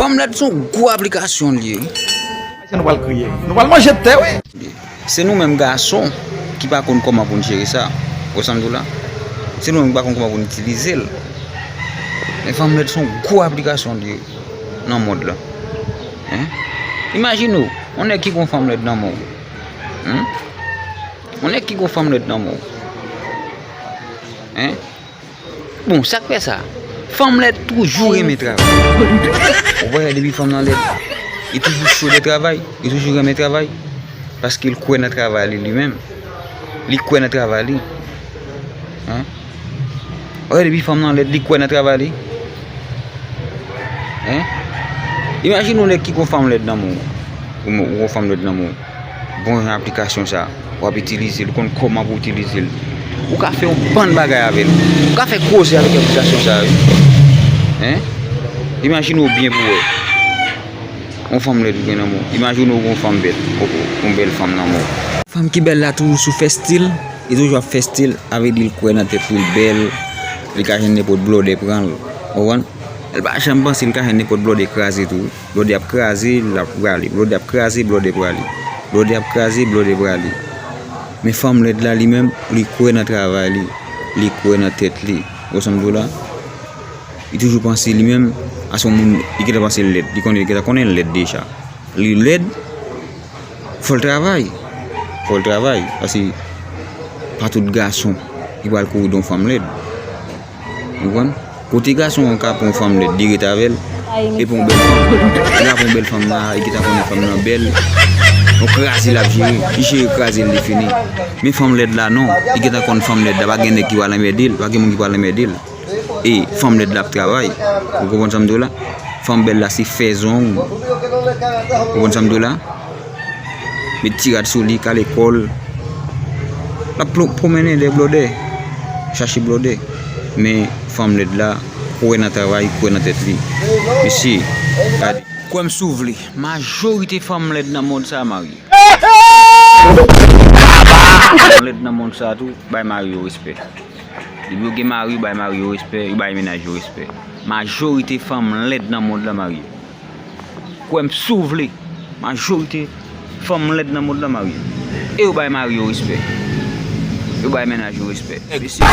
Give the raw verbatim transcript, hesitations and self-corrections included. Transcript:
Fanm lèd se yon gwo aplikasyon l ye. Ayisyen, nou pral kriye. Nou pral manje tè, wi. Se nou menm gason ki pa konn kòman pou n jere sa. Ou sa m di w la? Se nou menm ki pa konn kòman pou n itilize l. Men fanm lèd se yon gwo aplikasyon l ye nan mond lan. Hein? Imajine w, yon nèg ki gon fanm lèd nan men w. Hmm? Yon nèg ki gon fanm lèd nan men w. Hein? Bon, sa k fè sa? Fanm lèd toujou renmen travay. Ou wè, depi fanm nan lèd, li toujou cho de travay, li toujou renmen travay. Paske l kwè nan travay li, li menm. Li kwè nan travay li. Hein? Ou wè, depi fanm nan lèd, li kwè nan travay li. Hein? Imajine yon nèg ki gon fanm lèd nan men w. Ou, ou gon fanm lèd nan men w. Bon jan aplikasyon sa, w ap itilize l, ou konn kòman pou w itilize l. Ou ka fè yon bann bagay avè l. Ou ka fè koze avèk aplikasyon sa, wi. Hein? Imajine w byen pou wè. Yon fanm lèd ou gen nan men w. Imajine w gon fanm bèl. Koko, yon bèl fanm nan men w. Fanm ki bèl la toujou sou fè stil, li toujou ap fè stil, sa vle di l kwè nan tèt li, l bèl, li ka jwenn nenpòt blòdè pran l. Ou konprann? L pa janm panse l ka jwenn nenpòt blòdè kraze tou. Blòdè ap kraze, l ap prale. Blòdè ap kraze, blòdè prale. Blòdè ap kraze, blòdè prale. Men fanm lèd la, li menm, li kwè nan travay li. Li kwè nan tèt li. Ou sa m di w la? Li toujou panse li menm, a se yon moun, li gentan panse l lèd. Li konnen, li gentan konnen l lèd deja. Li lèd, fò l travay. Fò l travay. Paske pa tout gason ki pral kouri de yon fanm lèd. Ou konprann? Kote gason an ka pran yon fanm lèd, li ret avè l, e pran yon bèl fanm. Li ka pran yon bèl fanm la, li gentan konnen fanm nan bèl. Yon kraze l ap jere. Li jere kraze l, li fini. Men fanm lèd la, non. Li gentan konn fanm lèd la, pa gen nèg ki pral anmède l, pa gen moun ki pral anmède l. E fanm lèd la ap travay. Ou konprann sa m di w la? Fanm bèl la se fè zong. Ou konprann sa m di w la? Met ti rad sou li, kale kò l. L ap plo-, pwomennen dèyè blòdè. Chache blòdè. Men fanm lèd la, kwè nan travay, kwè nan tèt li. Mesye, gade. Kwè m si w vle, majorite fanm lèd nan mond sa a marye. Fanm lèd nan mond sa a tou, bay mari yo respè. Depi yo gen mari, yo bay mari yo respè, yo bay mennaj yo respè. Majorite fanm lèd nan mond lan marye. Kwè m si w vle, majorite fanm lèd nan mond lan marye. E yo bay mari yo respè. Yo bay mennaj yo respè. Mesye.